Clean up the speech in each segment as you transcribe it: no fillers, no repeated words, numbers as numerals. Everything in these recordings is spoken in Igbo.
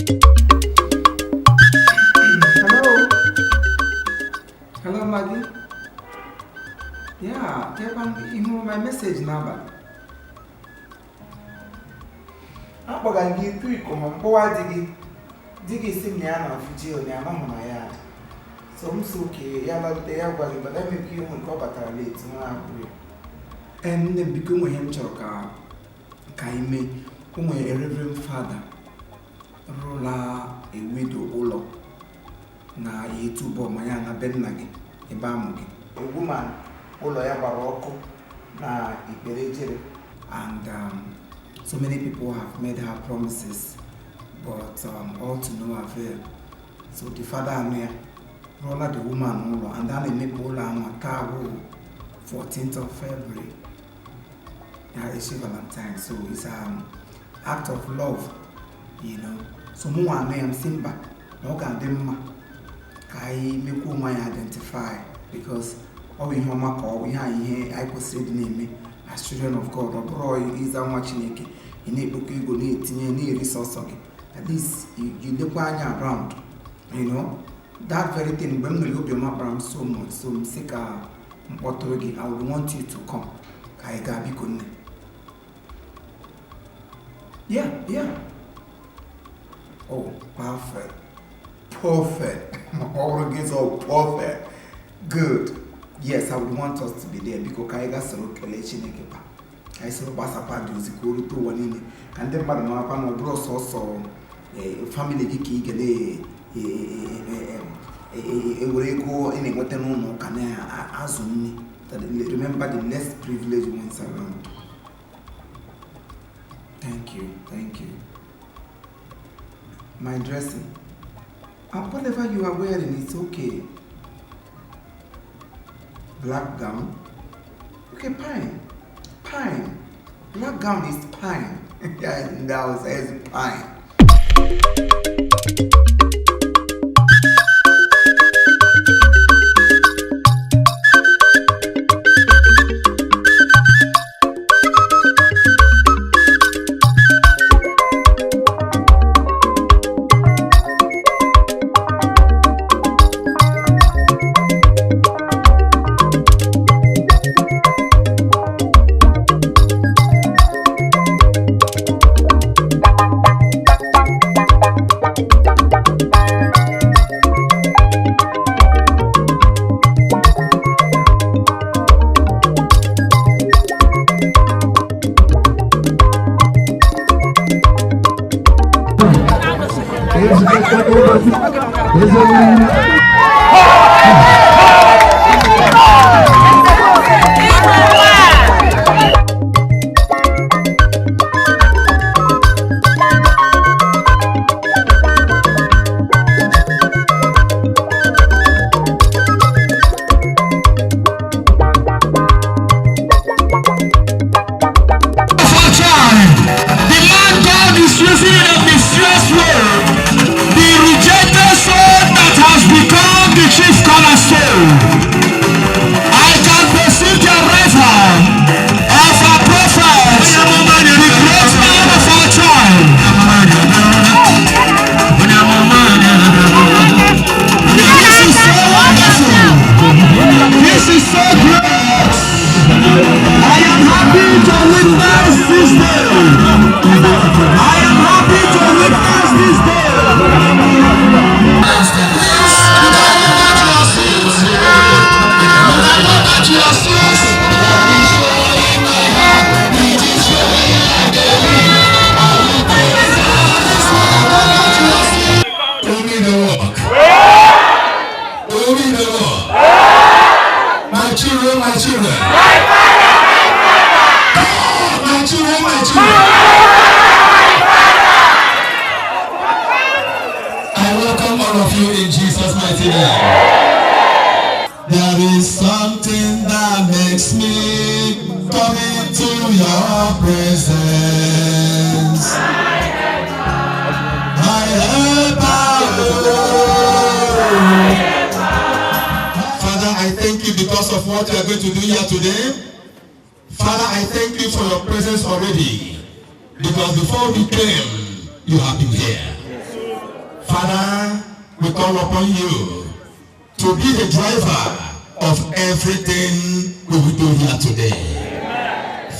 Hello? Hello, Maggie? Yeah, you know my message n'abalị. Akpọga gị ikwu iko ma mkpọwa di gị si m na ya na Fuji na ya anọghị na ya. So m so oke ya lalute ya gwa gị but emekwa ihu nke ọ batara late nwa abụọ ya. Nne m biko nwe ihe m chọrọ ka anyị mee. O nwere a Reverend Father rụla a widow ụlọ na etubo ma ya na be nna gị ebe amụ gị. A woman ụlọ ya gbara ọkụ na ikpere jere, and so many people have made her promises, but all to no avail. So the father anụ ya rụọla the woman ụlọ, and a na-emepe ụlọ ahụ taa bụ 14th of February, ya echi Valentine. So it's an act of love. So mụ nwa anụ ya m si mba na ọ ga-adị mma ka anyị mekwuo onwe anyị identify, because ọ bụ ihe ọma ka ọ bụ ihe anyị ihe anyị kwesịrị ịdị na-eme as children of God. Ọ bụrụ ịza nwa Chineke ị na-ekpokọ ego na-etinye na-eri sọsọ gị, at least you lekwa anya around. That very thing mgbe m nụrụ obiọma kpara m so much, so m sị ka m kpọtụrụ gị. I would want you to come ka anyị gaa, biko nne. Yeah. Oh, perfect. Perfect. Ọrụ gị so perfect. Good. Yes, I would want us to be there. Biko ka anyị gaa soro kelee Chineke pa. Ka anyị soro gbasakwa dị ozi ka o rute ụwa niile. Ka ndị mmadụ marakwa na ọ bụrụ sọsọ family gị ka ị ga na-ewere ego ị na-enweta n'ụlọ ụka na-azụ nne. Remember the less privileged ones around. Thank you, thank you. My dressing. Whatever you are wearing, it's okay. Black gown. Okay, pine. Pine. Black gown is pine. Yeah, that says pine. There is something that makes me come into your presence. My helper. Father, I thank you because of what you are going to do here today. Father, I thank you for your presence already. Because before we came, you have been here. Father, we call upon you to be the driver of everything we will do here today.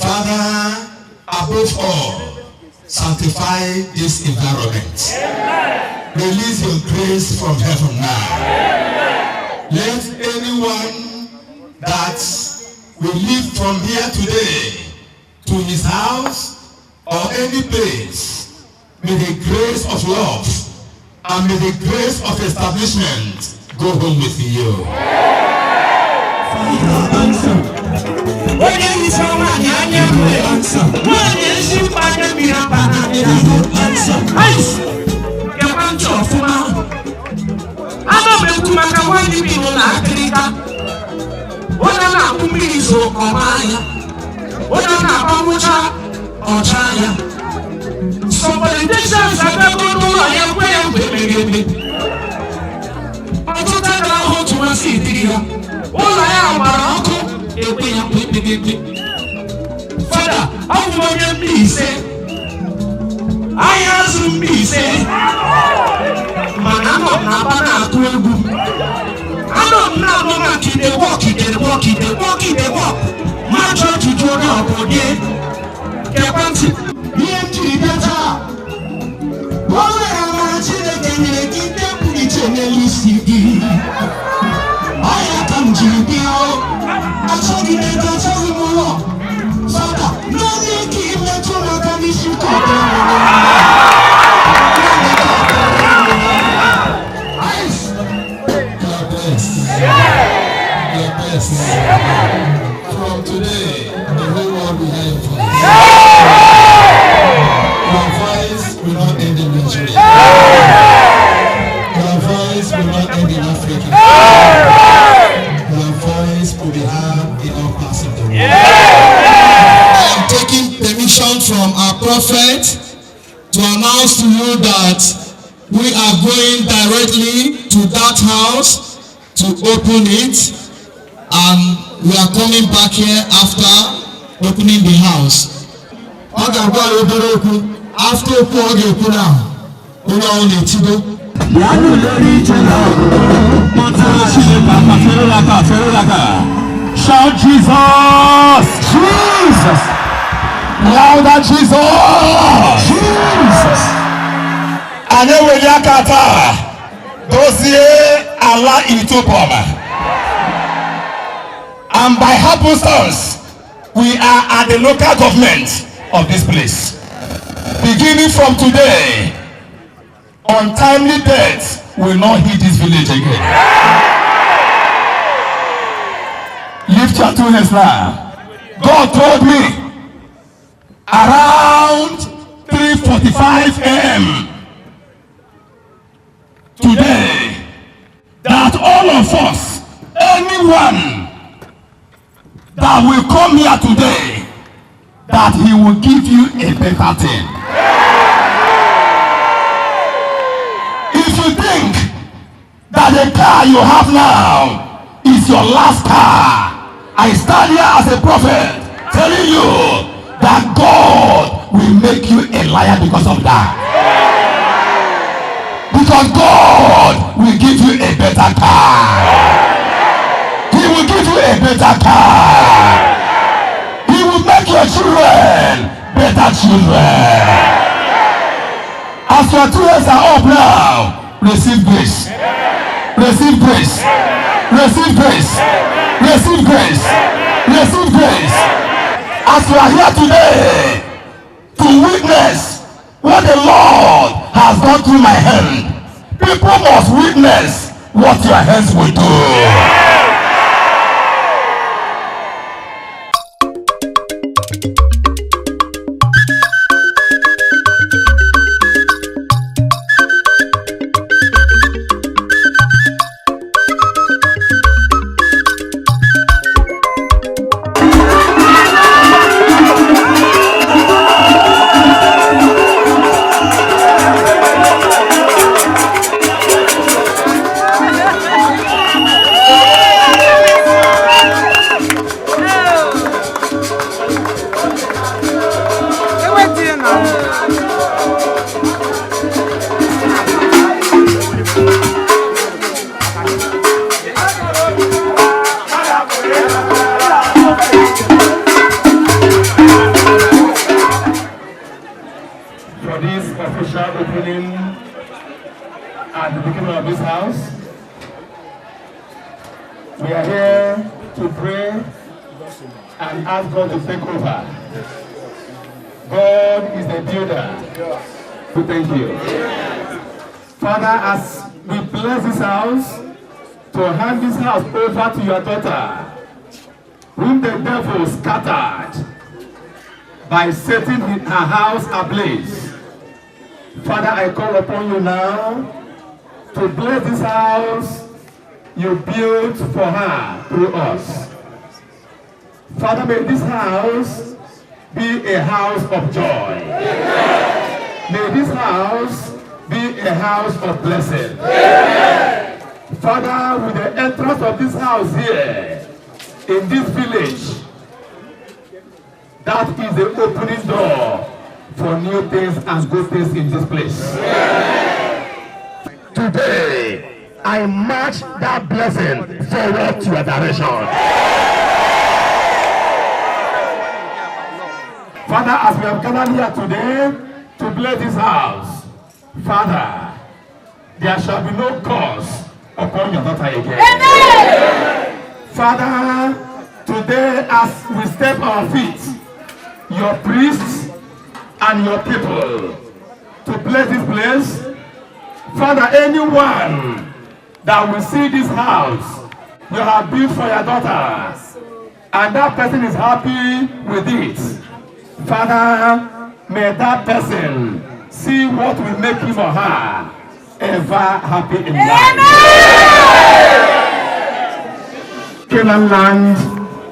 Father, above all, sanctify this environment. Release your grace from heaven now. Let anyone that will leave from here today to his house or any place, may the grace of love and may the grace of establishment go home with you. Onye hicha nwaanyị anya mmiri, nwaanyị ezigbo anya mmiri aba n'anya. Gekwa ntị ọfụma. Ana m ekwu maka nwaanyị bi n'ụlọ akịrịka, onye na-akwụ mmiri zo ọma anya, onye na-agba nwụcha ọcha anya. Some politicians abịago n'ụlọ ya kwe ya mgbe emeghe eme. Ọtụtụ agara ahụ otu nwa si diri ya ụlọ ya gbara ọkụ ekwe ya mgbe emeghe eme. Fada, abụ m onye Mbaise, ahịa azụ Mbaise, mana anọ m na-aba na-akụ egwu. Anọ m na-anụ maka ide work, ide work, ide work, ide work. Ma jụọ ajụjụ, onye ọ bụ onye? Gekwa ntị. Ihe m jiri bịa taa, o nwere amara Chineke nyere gị ndị pụrụ iche n'elu isi gị. Ọ ya ka m jiri bịa o. Achọghị m ego, achọghị m ụlọ. Fada, naanị ka imetụ m aka n'isi ka ọ dịrị m na mma. Naanị ka ọ dịrị m na mma. God bless. God bless. From today, the whole world will hear your voice. Your voice will not end in Nigeria. Your voice will not end in Africa. Your voice will be heard in all parts of the world. I am taking permission from our prophet to announce to you that we are going directly to that house to open it, and we are coming back here after opening the house. Ọ ga-agwa ya obere okwu. After okwu ọ ga-ekwu na onye ọ na-etigo. Yánú lórí ìjọba mọ́tò. Shout Jesus! Jesus! Louder, Jesus! Jesus! Anyị eweli aka taa dozie ala Itoupoma. And by happenstance, we are at the local government of this place. Beginning from today, untimely death will not hit this village again. Lift your two hands now. God told me around 3:45 a.m. today that all of us, anyone that will come here today, that he will give you a better thing. If you think that the car you have now is your last car, I stand here as a prophet telling you that God will make you a liar because of that. Because God will give you a better car. He will give you a better car. He will make your children better children. As your two hands are up now, receive grace. Receive grace. Receive grace. Receive grace. Receive grace. As you are here today to witness what the Lord has done through my hand, people must witness what your hands will do. for this official opening at the beginning of this house. We are here to pray and ask God to take over. God is the builder. We thank you. Father, as we bless this house, to hand this house over to your daughter, whom the devil scattered by setting her house ablaze. Father, I call upon you now to bless this house you built for her through us. Father, may this house be a house of joy. May this house be a house of blessing. Father, with the entrance of this house here, in this village, that is the opening door for new things and good things in this place. Today, I march that blessing forward to your direction. Father, as we have gathered here today to bless this house, Father, there shall be no curse upon your daughter again. Amen. Father, today as we step our feet, your priests and your people, to bless this place, Father, anyone that will see this house you have built for your daughter, and that person is happy with it, Father, may that person see what will make him or her ever happy in life. Canaan Land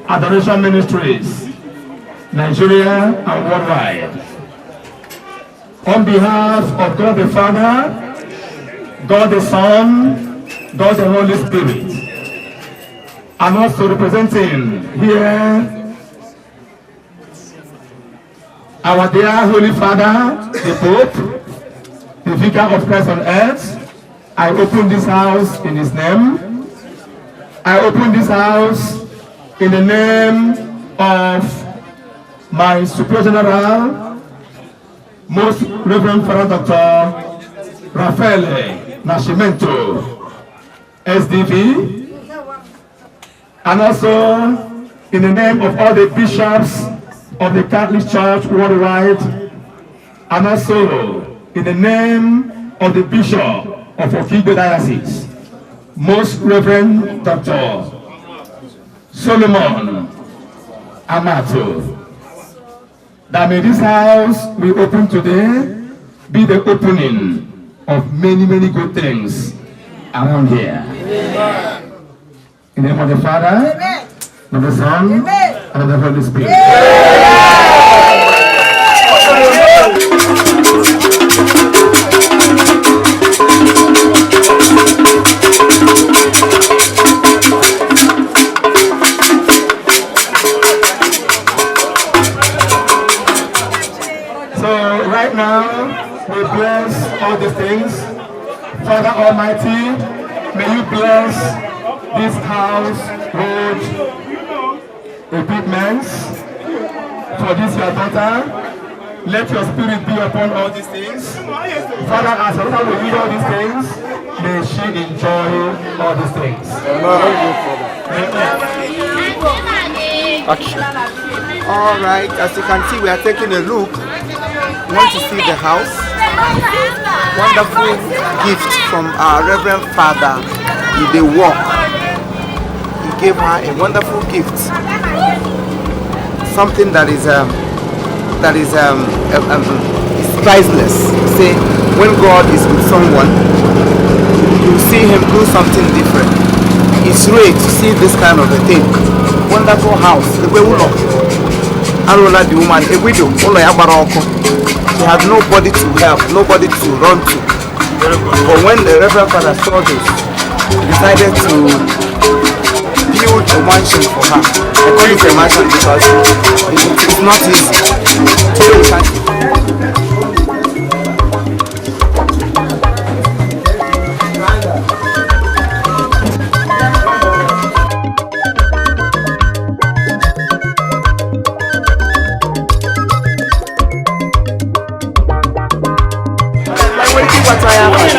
Adoration Ministries, Nigeria and worldwide. On behalf of God the Father, God the Son, God the Holy Spirit, I'm also representing here our dear Holy Father, the Pope, the Vicar of Christ on earth. I open this house in his name. I open this house in the name of my Superior General, Most Reverend Father Dr. Rafael Nascimento, SDV, and also in the name of all the bishops of the Catholic Church worldwide, and also in the name of the Bishop of Okigwe Diocese, Most Reverend Dr. Solomon Amato, that may this house we open today be the opening of many, many good things around here. Amen. In the name of the Father, amen, and of the Son, amen, and of the Holy Spirit. So right now, we bless all these things. Father Almighty, may you bless this house, road, equipment for this your daughter. Let your spirit be upon all these things. Father, as your daughter will use all these things, may she enjoy all these things. Action. All right, as you can see, we are taking a look. We want to see the house. Wonderful gift from our Reverend Father Idewok. He gave her a wonderful gift. Something that is is priceless. Say, when God is with someone, you see him do something different. It's rare to see this kind of a thing. Wonderful house. The way we look. Arola the woman, a widow, she had nobody to help, nobody to run to. But when the Reverend Father saw this, he decided to build a mansion for her. I call it a mansion because it's not easy. Gwatụ anyị afa gị.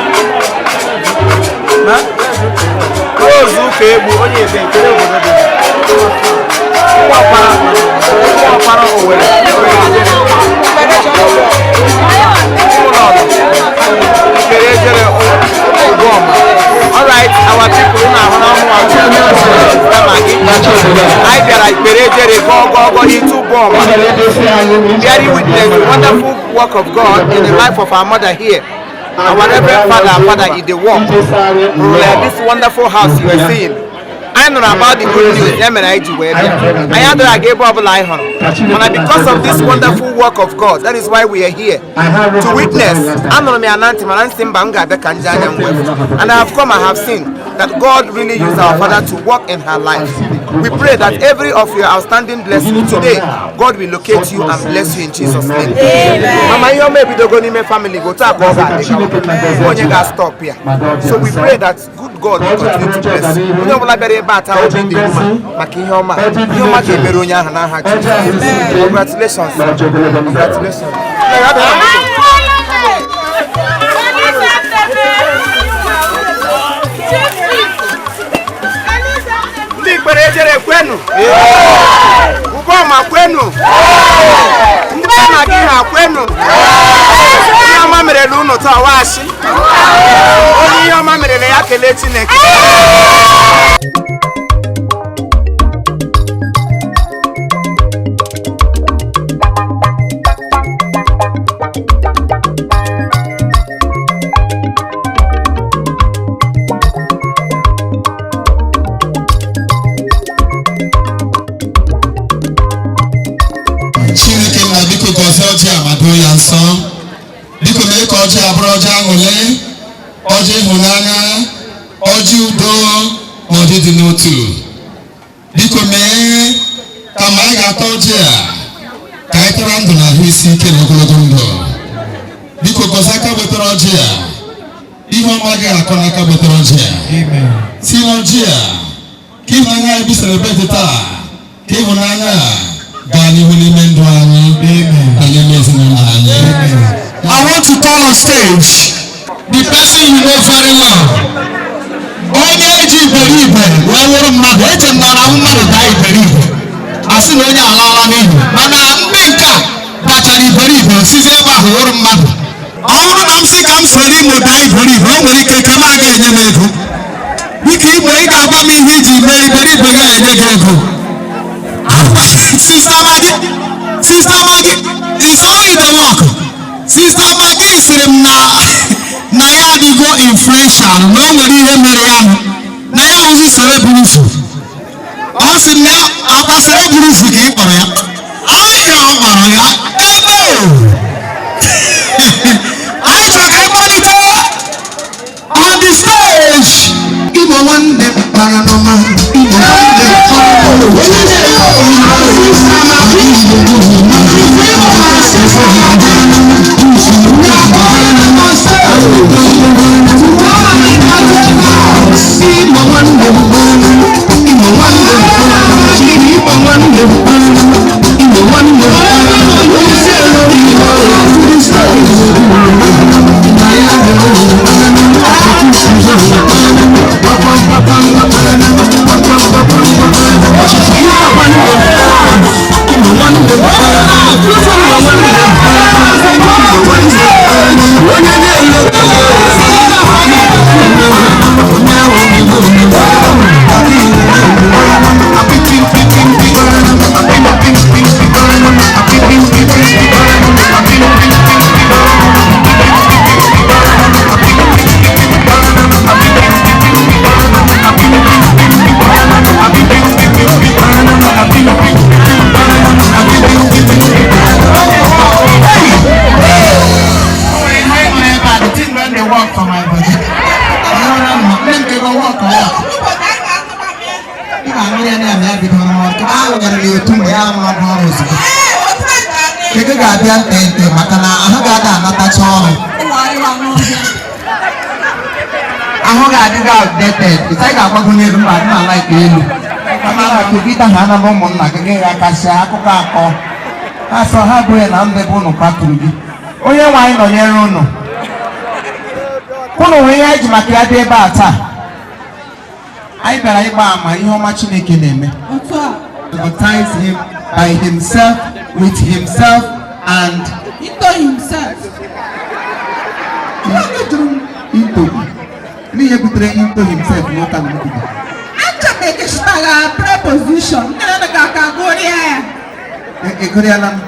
Ma? Rose ụka egbu onye ebe nkere obodo dị. Ụmụọkpara Ụmụọkpara Owerri. Ụlọọrụ Ikere Ejere Ugwuọma. All right, our people na-ahụ na ọhụụ ahụ anyị bịara Ikpere Ejere gọọ gọọ gọọ n'ịtụ Ugwuọma. Bearing witness the wonderful work of God in the life of our mother here. Our Reverend Father, Father Idework, this wonderful house you are seeing. Anyị nụrụ about the good news, ya mere anyị ji wee bịa. Anyị adịghị aga ebe ọbụla anyị hụrụ. Mana because of this wonderful work of God, that is why we are here to witness. Anụrụ m ya na ntị, mana nsị mba, m ga-abịa ka nje anya m wee fụ. And I have come, I have seen that God really used our Father to work in her life. We pray that every of your outstanding blessings today, God will locate you and bless you in Jesus' name. Mama, ihe ọma ebidogo n'ime family gị, otu a ka ọ ga-adị gawa. Onye ga-stop ya. So we pray that good God will continue to bless you. Onye ọbụla bịara ebe a taa, obi dị mma maka ihe ọma. Ihe ọma ga-emere onye ahụ n'aha Jizọs. Congratulations. Congratulations. Ndị Ikpere Ejere kwenu, Ugwuọma kwenu, ndị be na gị ha kwenu. Ihe ọma merela unu taa, washi onye ihe ọma merela ya kelee Chineke. Chineke nna, biko gọzie ọjị a ma doo ya nsọ. Biko mee ka ọjị a bụrụ ọjị aṅụrị, ọjị ịhụnanya, ọjị udo na ọjị dị n'otu. Biko mee ka mgbe anyị ga-ata ọjị a, ka anyị tara ndụ na ahụ isi ike na ogologo ndụ. Biko gọzie aka wetara ọjị a. Ihe ọma agaghị akọ n'aka wetara ọjị a. Si n'ọjị a ka ịhụnanya anyị bi celebrate taa, ka ịhụnanya a gaa n'ihu n'ime ndụ anyị na n'ime ezinụlọ anyị. I want to call on stage the person you know very well. Onye eji iberibe wee wụrụ mmadụ, eche m na ọ na-ahụ mmadụ daa iberibe, a sị na onye alaala n'ihi, mana ndị nke a dachara iberibe sizi ebe ahụ wụrụ mmadụ. Ọ bụrụ na m sị ka m soro Imo daa iberibe, o nwere ike ka m aga enye m ego. Biko Imo, ị ga-agwa m ihe iji mee iberibe ga-enye gị ego. Sister Maggie, Sister Maggie, it's all in the work. Sister Maggie sịrị m na ya adịgo influential, na o nwere ihe mere ya nụ na ya ahụzi celebrity. Ọ sị m ya akwa celebrity ka ị kpọrọ ya. Ahịa ọ kpọrọ ya ebe anyị chọrọ ka ị kpọlite on the stage. Igbo nwanne m kpara n'ọma, Igbo nwanne m kpara n'ọma. Igbo nwanne m, Igbo nwanne m, Igbo nwanne m, Igbo nwanne m. Keke ga-abịa ntente maka na ahụ ga-ada anatacha ọrụ. Ahụ ga-adịgo outdated. Ịta ga-agbago n'elu mba adị na like elu. Mana kegide ha na ụmụnna gị gị ga-akasị akụkọ akọ. Ha sọ ha bụ ya na ndị bụ ụnụ kwaturu gị. Onye nwe anyị nọnyere ụnụ. Ụnụ nwere ihe anyị ji maka ya dị ebe a taa. Anyị bịara ịgba ama ihe ọma Chineke na-eme. Otu a. To baptize him by himself, with himself, and into himself. Jụrụ m into. N'ihe butere into himself n'ụka na mgbede. Acha m ekeshitara preposition. Nne na ka gụrịa ya. Egoriala m.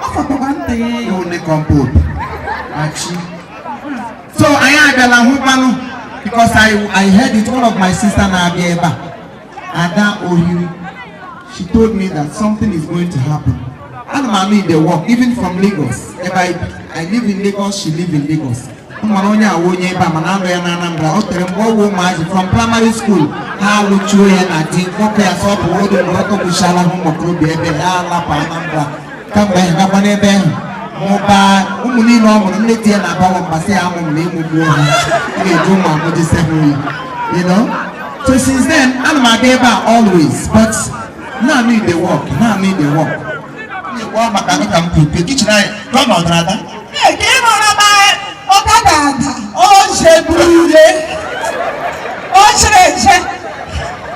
Ọ fọtọkwa ntị. Ịhụ nne kọmpot. Achi. So anyị abịala hụkwanụ because I heard it, one of my sister na-abịa ebe a, Ada Ohiri. She told me that something is going to happen. Ana m anụ in the work, even from Lagos. Ebe I live in Lagos, she live in Lagos. M mara onye awa onye ebe a, mana anụ ya na Anambra. O tere mgbe ọ wụ ụmụazị from primary school, ha alụchuo ya na di nwoke ya sọ pụrụ odo mgbe ọ tọgbuchala ha ụmụ okorobịa ebe ya alapụ Anambra kamgbe ahụ gakwa n'ebe ahụ mụbaa ụmụ niile ọ mụrụ. Nne di ya na-agbanwe mgbasị ya amụ m na ịmụgbuo ha, m ga-eji ụmụ amụjisi ha oyi. So since then, ana m abịa ebe a always, but naanị the work, naanị the work. Ọ maka gị ka m kwuru kichin anyị ka ọ nọdụrụ ada. Eke ịmara ma ọ dada ada, o jegburu o chere eche.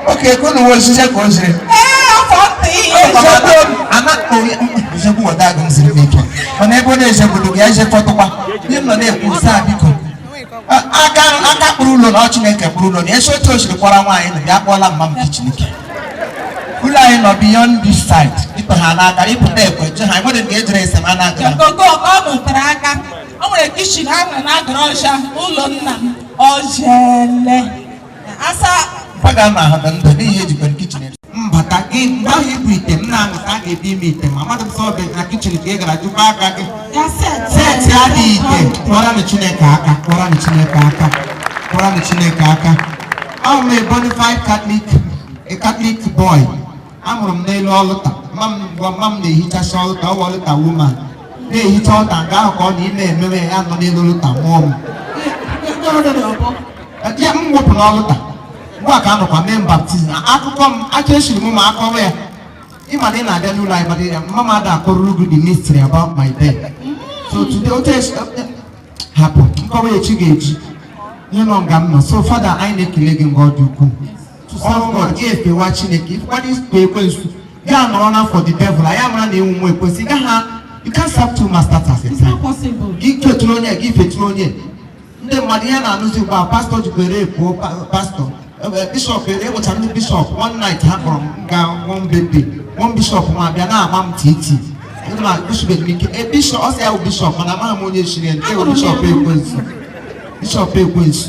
Oke ka unu wee osisi ka o ziri. Ee, afọ ntị ihe ejegbu. Ejegbu weta agụ m ziri m ike, mana ebe ọ na-ejegbudo gị ya ejekọtụkwa ihe m nọ na-ekwu saa, biko, aka aka kpụrụ ụlọ na ọ Chineke kpụrụ ụlọ na esi otu o siri kwara nwaanyị nọ bịa kpọọla mma m kichin ike. Ụlọ anyị nọ beyond this side, ịtọ ha n'aka ịpụta ekwe je ha nwere nke ejere ese ma na-agara. Gogo ọ nọtere aka. O nwere kitchen ha nwere na agara ọcha ụlọ nna m. Ọ jele. Asa. Mkpaga na ahụ ndụ n'ihi ejikwa kichin mbata gị mgbe ahụ ibu ite m na-amụta a ga-ebi ime ite ma amadụ m sọ ọbịa na kichin ka ị gara jụkwa aka gị. Ya set. Set ya dị ite. Kpọrọnụ Chineke aka, kpọrọnụ Chineke aka, kpọrọnụ Chineke aka. Abụ m a bona fide Catholic, a Catholic boy. Amụrụ m n'elu ọlụta. Mma m, mgbe mma m na-ehichasị ọlụta, ọ wụ ọlụta woman na-ehicha ọlụta nke ahụ ka ọ na ime ememe ya nọ n'elu ọlụta mụọ m. Ya m wepụ n'ọlụta mgbe a ka anọkwa mee m baptism. Akụkọ m aka esiri m ma akọwa ya, ịma na ị na-abịa n'ụlọ anyị, mana ya mma m ada akọrọ gị the mystery about my bed. So today otu esi hapụ nkọwa echi ga-eji ihe nọ nga m nọ. So Father, anyị na-ekele gị nga ọ dị ukwuu. To serve God, gị efewa Chineke, ifekwana ikpe ekwensu gị anọrọ na for the devil. Anyị amara na enwu nwa ekwensu ị gaghị, you can't serve two masters at a It's time. not possible. Gị ketụrụ onye, gị fetụrụ onye. Ndị mmadụ ihe na-anụzi ugbu a, pastọ jikwere ekwuo pastọ, bishọp enwechara ndị bishọp. One night ha kpọrọ m gaa one birthday, one bishọp nwa abịa na-ama m titi ma kwụsịbeghị m ike. E bishọp, ọ sị ya bụ bishọp, mana amaghị m onye chiri ya nke bụ bishọp ekwensu, bishọp ekwensu.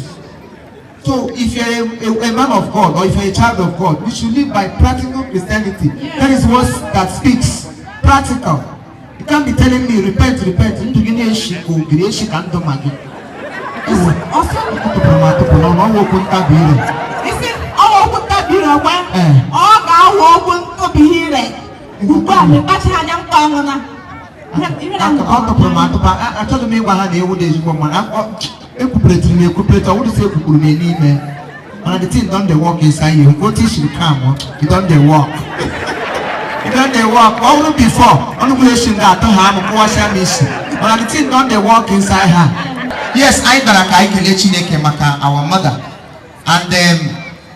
So if you're a man of God or if you're a child of God, you should live by practical Christianity. That is what that speaks. Practical. You can't be telling me repent, repent. Ndụ gị na-eshi ka ogiri eshi ka ndụ ma gị. Ewo, Ọsọ. atụpụrụ m atụpụ n'ọnụ, ọnwụ okwu ntabi ire. Isi ọwa okwu ntabi ire gwa. Ee. Ọ ga-awụ okwu ntabi ire. Ugbu a na-ekpacha anya mkpa ọṅụ na. Ọ tụpụrụ m atụpụ. Achọghị m ịgwa ha na ewu dị ezigbo mma. Ekwupuretiri m ekwupureti, ọ wụrụsị ekwupụrụ m n'ime. Mana the thing don dey work inside you. Nke otu i siri calm, it don dey work. It don dey work. Ọ bụrụ before, ọnụkwụ esi m ga-atọ ha amụ kụwasịa m isi. Mana the thing don dey work inside her. Yes, anyị bịara ka anyị kelee Chineke maka our mother. And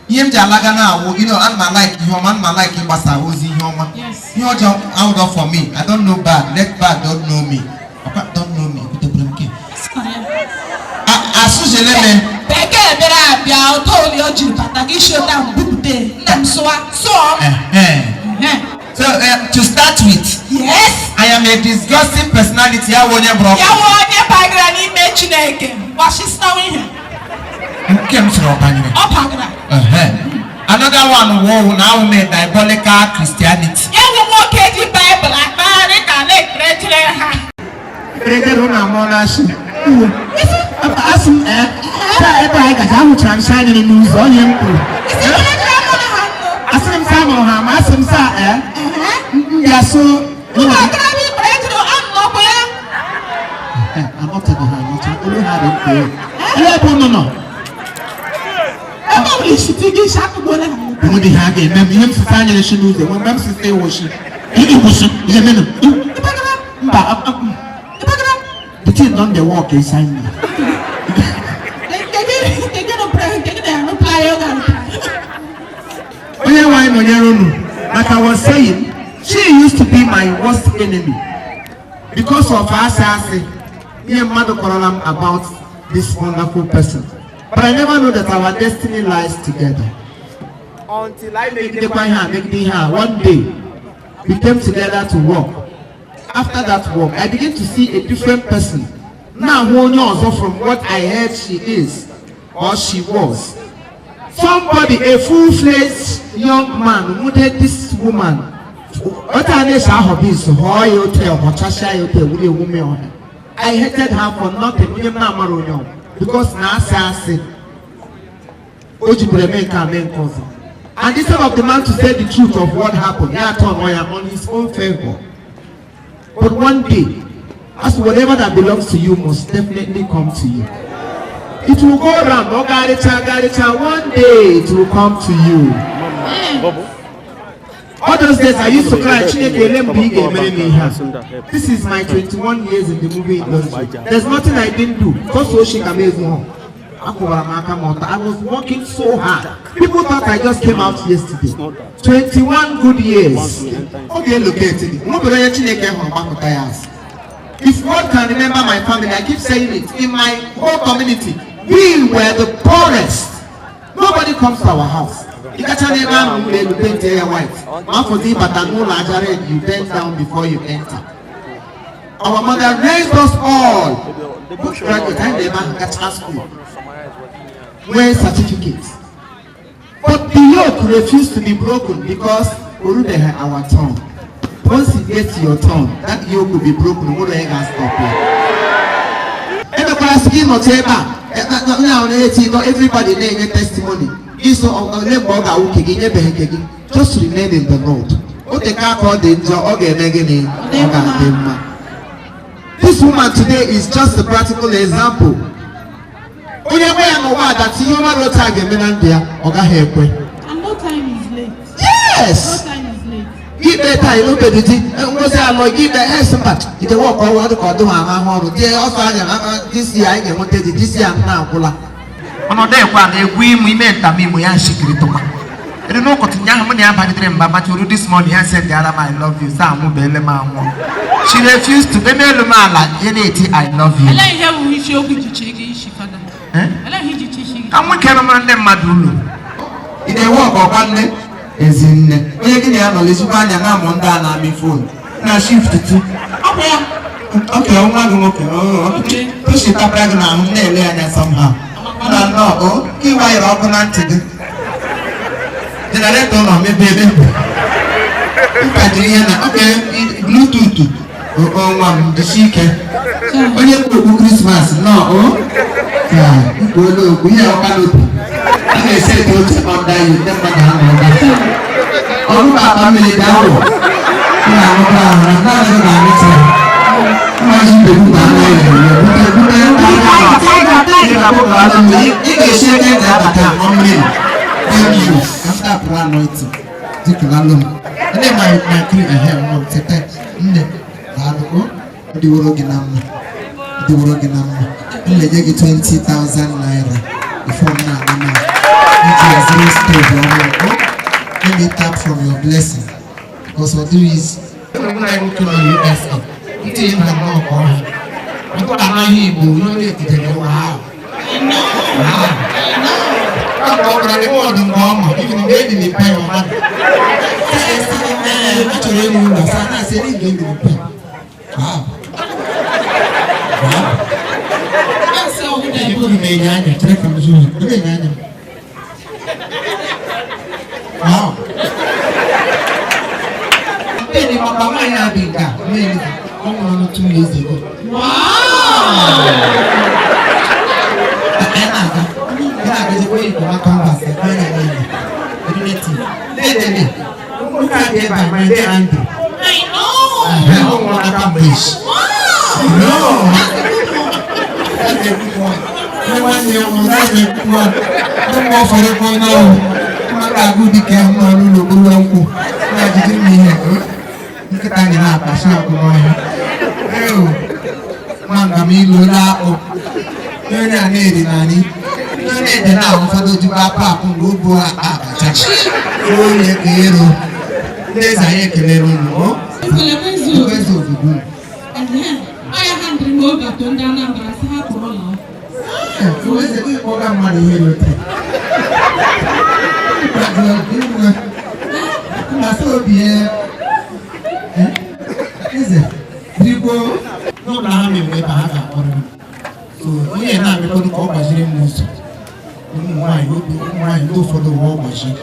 ihe m ji alaga na awụ, ana m like ihe ọma, ana m like ịgbasa ozi ihe ọma. Yes. Ihe ọjọọ out of for me. I don't know bad. Let bad don't know me. Ọkwa don't know me. Ebutekwara m nke. Asụjele m. Bekee bịara abịa ụtọ oli o jiri bata gị isi ụta m bupute nna m sụwa sụọ. Eh. So to start with, Yes. I am a disgusting personality. Ya wụ onye bụrụ Ya wụ onye bagara n'ime Chineke gbasịsịtawa ihe. Nke m sịrị ọ banyere. Ọ bagara. Ehe. Another one wụ na awụ m a diabolical Christianity. Ya wụ nwoke ji Baịbụl akpagharị ka na-ekpere chere ha. Ekpere ụnụ amụọla asị. Asị m ee, taa ebe anyị gacha ahụchara m shanyere n'ụzọ onye m kwuru. Isi ekpere chere mụrụ ha nnụ. Asịrị m sị amụrụ ha ma asị m saa ee, m ga-asụ. Ụmụ okorobịa ikpere chere anọkwa ya. Anọtaghị ha anọcha, olu ha dị mkpa. Ele ebe unu nọ? Ebe ọ bụla isi ti gị isi akụgbuola ha. Enweghị ihe a ga-eme m, ihe m sisi anyere shi n'ụzọ, enwe mgbe m sisi ịwụshi. Ịwụshi, ihe menụ. Mba, the thing don dey work inside me. Onye nwe anyị nọnyere unu. Like I was saying, she used to be my worst enemy because of asị asị ihe mmadụ kọrọla m about this wonderful person. But I never know that our destiny lies together. Until I megidekwa ihe a, megide ihe a, one day we came together to work. After that work, I begin to see a different person. Now onye ọzọ from what I heard she is or she was. Somebody, a full-fledged young man, wounded this woman. Otu a na-esi ahọbi nso, họọ ya otu a, họchasịa ya otu a, wuli ewume ọha. I hated her for nothing, onye m na-amara onye ọ, because na asị asị. O jikwara eme nke a mee nke ọzọ. And instead of the man to say the truth of what happened, ya turn ya on his own favor. But one day, as whatever that belongs to you must definitely come to you. It will go round, ọ garịcha garịcha, one day it will come to you. All those days I used to cry, "Chineke, ele mgbe ị ga-emere m ihe a?" This is my 21 years in the movie industry. There's nothing I didn't do. Sọsọ oshi ka m ezu hụ. Akwụwara m aka m ọtọ. I was working so hard. People thought I just came out yesterday. 21 good years. Ọ ga-elocate gị. Nwebere onye Chineke hụrụ gbakọta ya azụ. If God can remember my family, I keep saying it, in my whole community, we were the poorest. Nobody comes to our house. Ị gacha n'ebe ahụ ụlọ elu paint ya white. Ma afọzi ịbata n'ụlọ aja red, you bend down before you enter. Our mother raised us all. Both graduate, anyị na-ebe ahụ gacha school. Nwee certificate. But the yoke refused to be broken because orubeghị our turn. Once it gets to your turn, that yoke will be broken. Nwere onye ga-stop ya. Emekwara sị gị nọcha ebe a, onye ahụ na-eti nọ, everybody na-enye testimony. Iso ole mgbe ọ ga-awụ nke gị, nyebeghị nke gị. Just remain in the Lord. O teka aka ọ dị njọ, ọ ga-eme gịnị? Ọ ga-adị mma. This woman today is just a practical example. Onye nwe ya n'ụwa that ihe ọma dị otu a ga-eme na ndụ ya, ọ gaghị ekwe. And no time is late. Yes! No time is late. Gị taa ilubeghị di ngozi alọ gị ikpe es mba ide wọk ọrụ ọ dị ka ọ dịghị ahụ ahụ ọrụ die ọsọ anya disi anyị ga-enweta di disi ya nna agwụla. Ọnọdụ ekwe a na-egwu ịmụ ime ntamimo ya nshikiri tụkwa eri n'ụkọtụ nya ahụ mụ na ya bagidere mba machoro. This morning ya send ara m "I love you" saa anwụ beele m anwụ. She refused to eme elu m ala ya na-eti "I love you." Elee ihe bụ isiokwu jichiri gị isi, fada? Eh? Elee ihe jichi isi gị? Ka nwoke rụmara ndị mmadụ ụlọ. Ị na-ewe ọkwa nne ezinne onye gị na ya nọ lezikwa anya na-amụ ndị a na-amị phone na shift tu. Ọ bụ ya. Oke nwa gị nwoke. Okay. Toshitapụra gị n'ahụ m na-ele anya somehow na nnọọ o gị wayere ọkụ na ntị gị, generator nọ mebie emebi mkpajiri ihe na oke Bluetooth o nwa m jisie ike onye kpuru okpu Christmas nọ o ka mkpu olu okpu ihe ọka n'obi a na-ese ete oche under you ndị mmadụ ha nọ ebe ọrụ bụ akpa mmiri dị awụ na-aṅụkwa ahụ naanị gị na-amịta mmaji mbegbu na anụ ere ere bute bute. Ị ga-esi eke ntị abata ṅụọ mmiri. Thank you. After apụrụ anointing dịkụlalụ m ndị my my cream ehe nwa m tete nne daalụ o ọ dịworo gị na mma, ọ dịworo gị na mma. M na-enye gị 20,000 naira before m na-ana na iji ezuru stove ọhụrụ o. Let me tap from your blessing because ọ dịrị easy. Nna anyị nwoke nọ USA ntị ya na nnọọ ka ọhụrụ ọ bụrụ anaghị Igbo ihe ọ na-etijere. Wow. Ọ gwara gị ọdụ mgbe ọ ma even mgbe ebi mepee ya ọma. A chọrọ ịrụ ụlọ sa na-asị ebe mgbe ebi mepee. Wow. Wow. Asị ọgwụ na ebe. Eburu m enyo anya chere ka m zuru ebe enyo anya m. Wow. Mmiri maka nwaanyị a dị nke a mmiri ọ nwụrụ ọnụ 2 years ago. Anyị na-aga ị na-agazikwa ikwu canvas anya niile native na-edede nwoke a dị ebe a, my dear Andy. I know. Ọ nwụrụ aka mgbe echi. No. That's a good one. Nne nwanne ya nwụrụ, that's a good one. Ndị mmụọ ụfọdụ kwuo n'ọrụ mmadụ agụ dike nọ n'ụlọ okpuru nkwụ na-ejide m ihe nkịta anyị na-akpachi ọkụ n'ọhịa. Eo, nwa nga m ilu akpụ onye a na-eri na anyị ndị na-ede na ahụ ụfọdụ jikwa akpụ akpụ mgbe o bu akpa abacha. Onye ka ero ndị eze anyị ekelere unu o. Eze obodo unu. Ọ ya ha ndịrị m obi atọ ndị Anambra sị ha pụrụ ụlọ. Eze gị kpọga mmadụ ihe rote. Na obi ya. Eze biko n'ụlọ ha mere ebe ha ga-akpọrọ m. So onye na-amịkọrọ ka ọ gbaziri m ụzọ. Ụmụ nwaanyị obi ụmụ nwaanyị ndị ụfọdụ ụwa ọ gbaziri.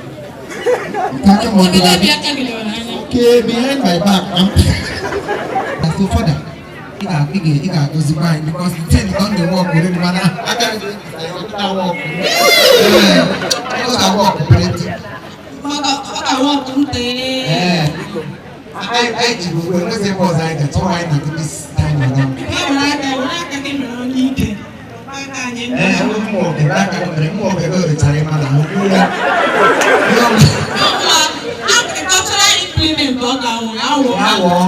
Nke ma ọ dịla Ebe aka gị lewere anya. Okay, behind my back. I'm so father, ị ga-agọzikwa anyị because the thing don dey work already mana aka gị dị work. Ọ ga-work plenty. Ọ ga-awa ọkụ ntị. Ee, anyị ji ugbu enwezi ebe ọzọ anyị ga-achọ anyị na this time around. Were aka gị mere onye ike. Aka anyị. Ee, ụmụ oge aka gị mere ụmụ oge gị rechara ịma na ahụ. Agricultural implement ọ ga-awụ ya wụ. Ya wụọ.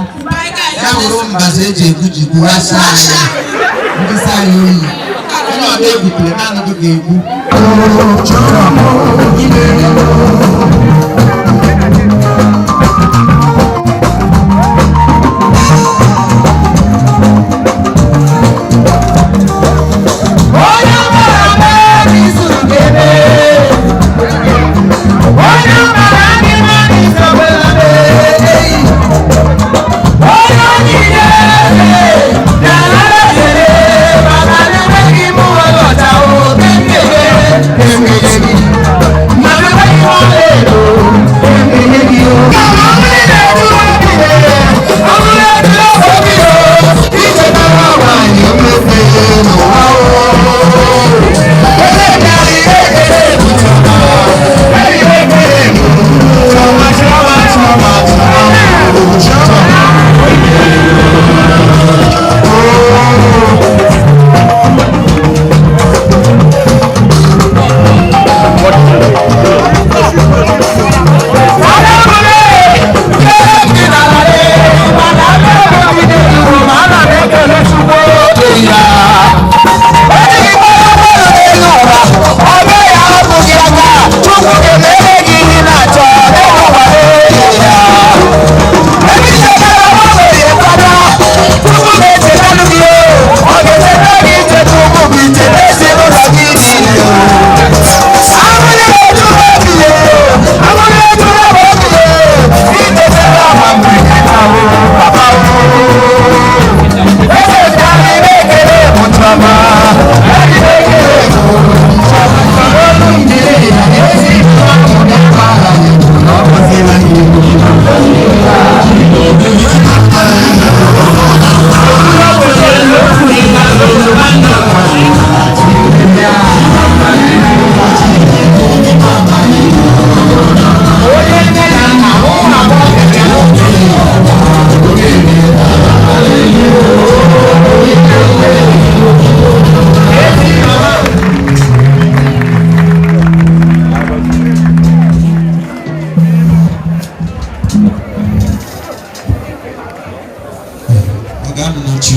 Ya wụrụ mbaze eji egwu jigbu asa anyị ndị sa anyị oyi. Onye ọbịa egwutere naanị gị ga-egwu.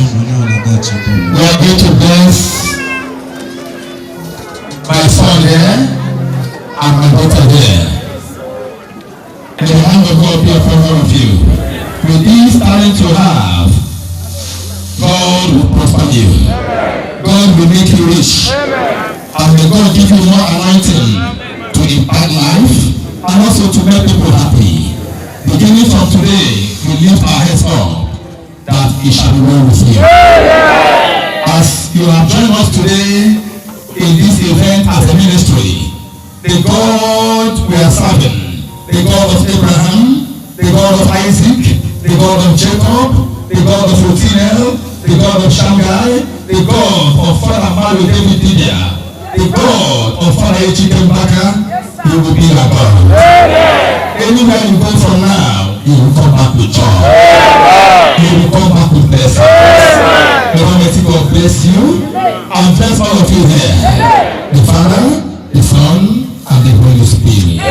We are going to bless my son here and my daughter there. And the hand of God be upon all of you. With this talent you have, God will prosper you. God will make you rich. And may God give you more anointing to impact life and also to make people happy. Beginning from today, we lift our heads up that it shall be well with you. As you have joined us today in this event as a ministry, the God we are serving, the God of Abraham, the God of Isaac, the God of Jacob, the God of Othniel, the God of Shammai, the God of Father Mario David Dibia, the God of Father Ejike Mbaka, he will be your God. Anywhere you go from now, you will come back with joy. You will come back with blessings. May Almighty God bless you and bless all of you here. The Father, the Son, and the Holy Spirit.